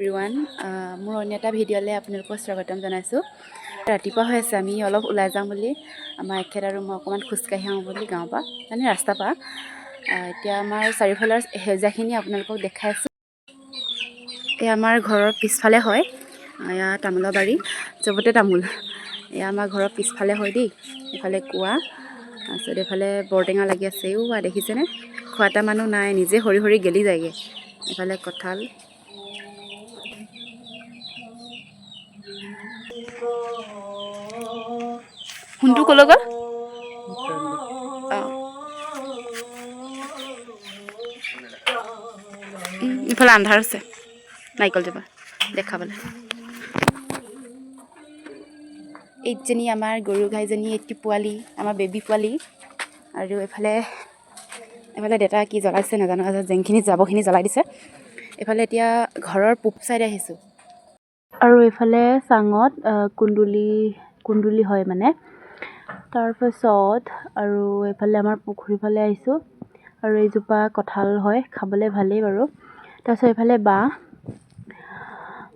Everyone, মোৰ অন্য এটা ভিডিঅ'লৈ আপোনালোকক স্বাগতম জনাইছোঁ। ৰাতিপুৱা হৈ আছে। আমি অলপ ওলাই যাওঁ বুলি, আমাৰ এখেত আৰু মই অকণমান খোজকাঢ়ি আহোঁ বুলি গাঁৱৰ পৰা, মানে ৰাস্তাৰ পৰা। এতিয়া আমাৰ চাৰিওফালৰ সেউজীয়াখিনি আপোনালোকক দেখাই আছোঁ। এই আমাৰ ঘৰৰ পিছফালে হয়। এয়া তামোলৰ বাৰী, চবতে তামোল। এয়া আমাৰ ঘৰৰ পিছফালে হয় দেই। এইফালে কুঁৱা, তাৰপিছত এইফালে বৰটেঙা লাগি আছে। ঔ দেখিছেনে? খোৱা এটা মানুহ নাই, নিজে সৰি সৰি গেলি যায়গৈ। এইফালে কঁঠাল। সোণটো ক'লৈ গ'ল? অঁ, ইফালে আন্ধাৰ আছে। নাৰিকল জোপা দেখাবলৈ। এইজনী আমাৰ গৰু গাইজনী, এটি পোৱালি, আমাৰ বেবী পোৱালি। আৰু এইফালে দেউতা কি জ্বলাইছে নাজানো, জেংখিনি জাবৰখিনি জ্বলাই দিছে। এইফালে এতিয়া ঘৰৰ পূব চাইডে আহিছোঁ। আৰু এইফালে চাঙত কুন্দুলি হয় মানে। তাৰপাছত আৰু এইফালে আমাৰ পুখুৰীৰ ফালে আহিছোঁ। আৰু এইজোপা কঁঠাল হয়, খাবলৈ ভালেই বাৰু। তাৰপিছত এইফালে বাঁহ,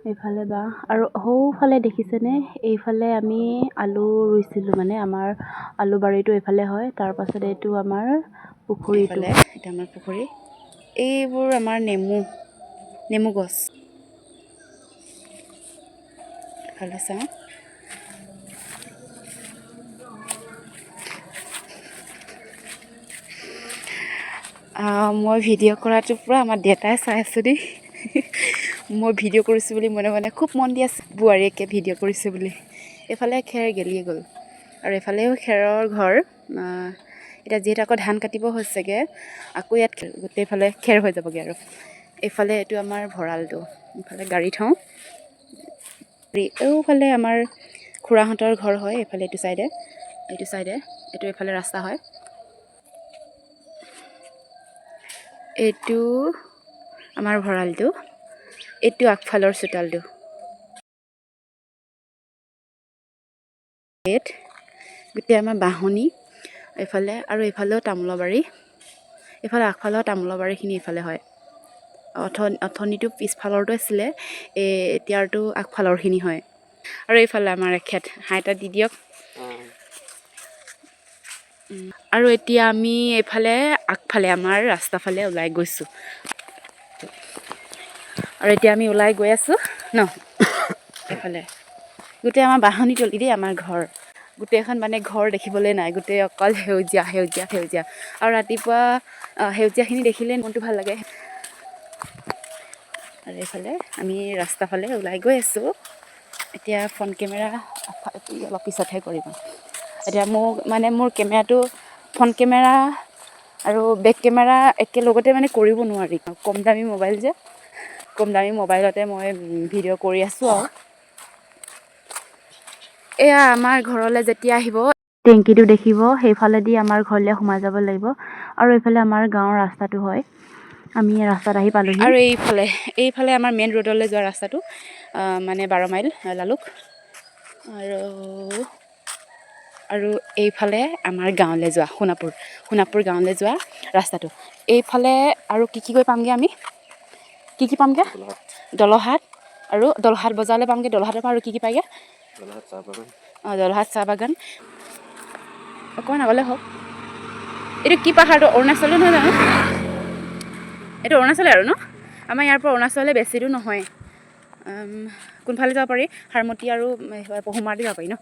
এইফালে বাঁহ। আৰু সৌফালে দেখিছেনে? এইফালে আমি আলু ৰুইছিলোঁ, মানে আমাৰ আলু বাৰীটো এইফালে হয়। তাৰপাছত এইটো আমাৰ পুখুৰীটো, এইটো আমাৰ পুখুৰী। এইবোৰ আমাৰ নেমু গছ। এইফালে চাওঁ। মই ভিডিঅ' কৰাটো পূৰা আমাৰ দেউতাই চাই আছোঁ দেই। মই ভিডিঅ' কৰিছোঁ বুলি মনে মনে খুব মন দি আছে, বোৱাৰীয়েকে ভিডিঅ' কৰিছোঁ বুলি। এইফালে খেৰ গেলিয়ে গ'ল আৰু এইফালেও খেৰৰ ঘৰ। এতিয়া যিহেতু আকৌ ধান কাটিব হৈছেগৈ, আকৌ ইয়াত গোটেইফালে খেৰ হৈ যাবগৈ। আৰু এইফালে এইটো আমাৰ ভঁৰালটো, এইফালে গাড়ী থওঁ। এইফালে আমাৰ খুৰাহঁতৰ ঘৰ হয়। এইফালে এইটো চাইডে এইটো এইফালে ৰাস্তা হয়। এইটো আমাৰ ভঁৰালটো, এইটো আগফালৰ চোতালটো। গোটেই আমাৰ বাঁহনি এইফালে আৰু এইফালেও তামোলৰ বাৰী। এইফালে আগফালৰ তামোলৰ বাৰীখিনি এইফালে হয়। অথনিটো পিছফালৰটো আছিলে, এই এতিয়াৰটো আগফালৰখিনি হয়। আৰু এইফালে আমাৰ এখেত, হাই এটা দি দিয়ক। আৰু এতিয়া আমি এইফালে আগফালে আমাৰ ৰাস্তা ফালে ওলাই গৈছোঁ। আৰু এতিয়া আমি ওলাই গৈ আছোঁ ন। এইফালে গোটেই আমাৰ বাঁহনি তলি দেই আমাৰ ঘৰ। গোটেইখন মানে ঘৰ দেখিবলৈ নাই, গোটেই অকল সেউজীয়া সেউজীয়া সেউজীয়া। আৰু ৰাতিপুৱা সেউজীয়াখিনি দেখিলে মনটো ভাল লাগে। আৰু এইফালে আমি ৰাস্তা ফালে ওলাই গৈ আছোঁ। এতিয়া ফ্ৰণ্ট কেমেৰা অলপ পিছতহে কৰিম। এতিয়া মোক মানে মোৰ কেমেৰাটো ফ্ৰণ্ট কেমেৰা আৰু বেক কেমেৰা একেলগতে মানে কৰিব নোৱাৰি। কম দামী মোবাইল যে, কম দামী মোবাইলতে মই ভিডিঅ' কৰি আছোঁ। আৰু এয়া আমাৰ ঘৰলৈ যেতিয়া আহিব, টেংকিটো দেখিব, সেইফালেদি আমাৰ ঘৰলৈ সোমাই যাব লাগিব। আৰু এইফালে আমাৰ গাঁৱৰ ৰাস্তাটো হয়। আমি ৰাস্তাত আহি পালোহি। আৰু এইফালে আমাৰ মেইন ৰোডলৈ যোৱা ৰাস্তাটো, মানে 12 মাইল লালুক। আৰু আৰু এইফালে আমাৰ গাঁৱলৈ যোৱা, সোণাপুৰ গাঁৱলৈ যোৱা ৰাস্তাটো এইফালে। আৰু কি কি গৈ পামগৈ আমি? কি কি পামগৈ? দলহাট, আৰু দলহাট বজাৰলৈ পামগৈ। দলহাটৰ পৰা আৰু কি কি পায়গৈ? অঁ, দলহাট চাহ বাগান। অকণমান আগলৈ হওক। এইটো কি পাহাৰটো? অৰুণাচলো নহয় জানো? এইটো অৰুণাচলে আৰু ন? আমাৰ ইয়াৰ পৰা অৰুণাচললৈ বেছি দূৰ নহয়। কোনফালে যাব পাৰি? হাৰমতি আৰু পহুমাৰদি যাব পাৰি ন?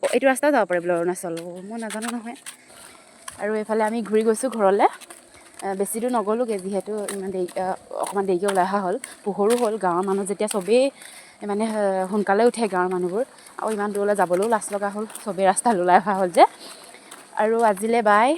অঁ, এইটো ৰাস্তাও যাব পাৰে বোলে অৰুণাচল। মই নাজানো নহয়। আৰু এইফালে আমি ঘূৰি গৈছোঁ ঘৰলৈ। বেছি দূৰ নগ'লোগৈ, যিহেতু ইমান দেৰি, অকণমান দেৰিকৈ ওলাই অহা হ'ল। পোহৰো হ'ল। গাঁৱৰ মানুহ যেতিয়া চবেই মানে সোনকালে উঠে গাঁৱৰ মানুহবোৰ, আৰু ইমান দূৰলৈ যাবলৈও লাজ লগা হ'ল, চবেই ৰাস্তাত ওলাই অহা হ'ল যে। আৰু আজিলৈ বাই।